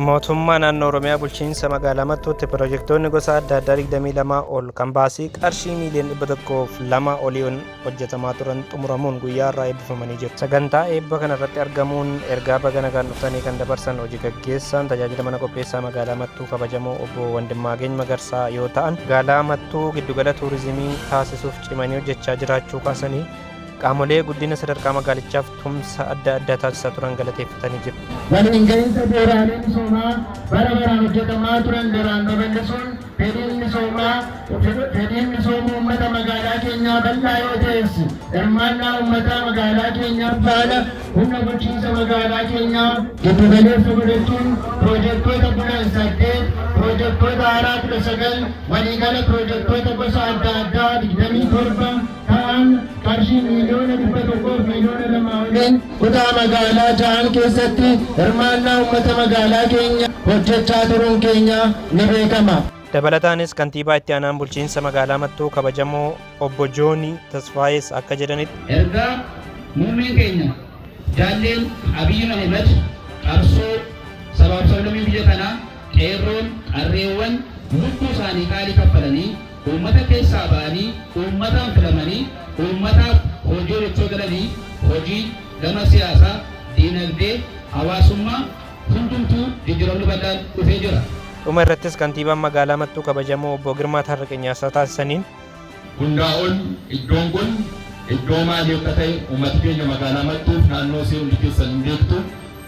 Mootummaa naannoo Oromiyaa bulchiinsa magaalaa Mattuutti pirojektoonni gosa adda addaa 22 ol kan baasii qarshii miiliyoona 102 oliin hojjetamaa turan xumuramuun guyyaa har'aa eebbifamanii jiru. Sagantaa eebba kana irratti argamuun ergaa baga nagaan dhuftanii kan dabarsan hojii gaggeessaan tajaajila mana qopheessaa magaalaa Mattuu kabajamoo obbo Wandimmaageny Magarsaa yoo ta'an, magaalaa Mattuu giddugala tuurizimii taasisuuf cimanii hojjechaa jiraachuu kaasanii, qaamolee guddina sadarkaa magaalichaaf tumsa adda addaa taasisaa turan galateeffatanii jiru. Waliin gahinsa bu'uuraalee misoomaa bara baraan hojjetamaa turan daraan babal'isuun fedhiin misoomaa fedhiin misoomuu uummata magaalaa keenyaa bal'aa yoo ta'es hirmaannaa uummataa magaalaa keenyaa faana humna bulchiinsa magaalaa keenyaa giddu galeessa godhachuun piroojektoota bulan 8, piroojektoota haaraa 19, waliigala piroojektoota gosa adda addaa 27 ta'an qarshii miiliyoona 100 fi miiliyoona 2 oliin kutaa magaalaa ja'an keessatti hirmaannaa uummata magaalaa keenya hojjechaa turuun keenya ni beekama. Dabalataanis Kantiibaa Itti Aanaan Bulchiinsa Magaalaa Mattuu Kabajamoo Obbo Joonii Tasfaayees akka jedhanitti, Erga muummeen keenya Jaalleen Abiy Ahimad qabsoo sabaaf sablammii biyya kanaa qeerroon, qarreewwan lubbuu isaanii qaalii kaffalanii uummata keessaa ba'anii uummataan filamanii uummataaf hojii hojjechuu eegalanii hojii gama siyaasaa, diinagdee, hawaasummaa hundumtuu jijjiiramni bal'aan dhufee jira. Dhuma irrattis Kantiibaan Magaalaa Mattuu Kabajamoo Obbo Girmaa Taarraqeny haasaa taasisaniin, Hundaa ol iddoon kun iddoo maalii akka ta'e uummati keenya magaalaa Mattuuf naannoo ishee hundi keessan hin beektu.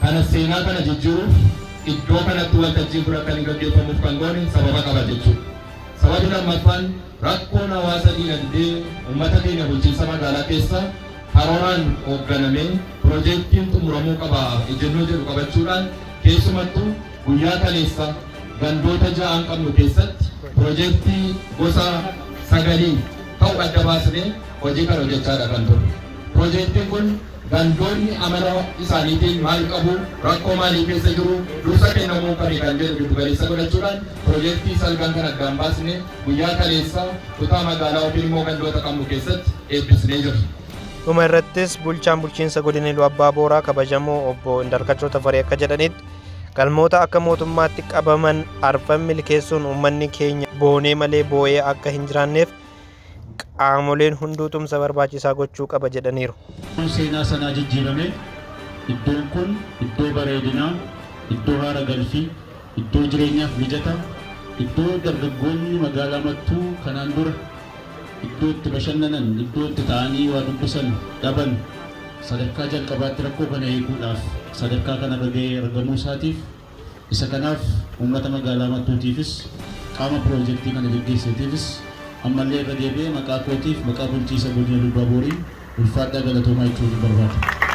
Kana seenaa kana jijjiiruuf iddoo kanatti waltajjiin kun akka inni gaggeeffamuuf kan goone sababa qaba jechuudha. Sababi lammaffaan rakkoon hawaasa diinagdee uummata keenya bulchiinsa magaalaa keessa karooraan hoogganamee pirojeektiin xumuramuu qaba ejjennoo jedhu qabachuudhaan keessumattuu guyyaa kaleessa gandoota ja'an qabnu keessatti pirojeektii gosa sagalii ta'u adda baasnee hojii kan hojjechaadha kan turre. Pirojeektiin kun gandoonni amala isaaniitiin maal qabu, rakkoo maalii keessa jiru, dursa kennamuu qabi kan jedhu giddu galeessa godhachuudhaan pirojeektii salgan kan addaan baasne guyyaa kaleessa kutaa magaalaa yookiin immoo gandoota qabnu keessatti eebbisnee jirra. Dhuma irrattis bulchaan bulchiinsa godina Iluu Abbaa Booraa kabajamoo obbo Indaalkaachoo Tafarii akka jedhanitti galmoota akka mootummaatti qabaman arfan milkeessuun uummanni keenya boonee malee boo'ee akka hin jiraanneef qaamoleen hunduu tumsa barbaachisaa gochuu qaba jedhaniiru. Seenaa sanaa jijjiirame. Iddoon kun iddoo bareedinaa, iddoo haara galfii, iddoo jireenyaaf mijataa, iddoo dargaggoonni magaalaa Mattuu kanaan dura iddoo itti bashannanan, iddoo itti taa'anii waa dubbisan dhaban sadarkaa jalqabaatti rakkoo kana hiikuudhaaf sadarkaa kanarra gahee argamuu isaatiif isa kanaaf uummata magaalaa Mattuutiifis qaama piroojektii kana geggeesseetiifis ammallee irra deebi'ee maqaa kootiif maqaa bulchiisa godina Iluu Abbaa Booriin ulfaadhaa galatoomaa jechuun barbaada.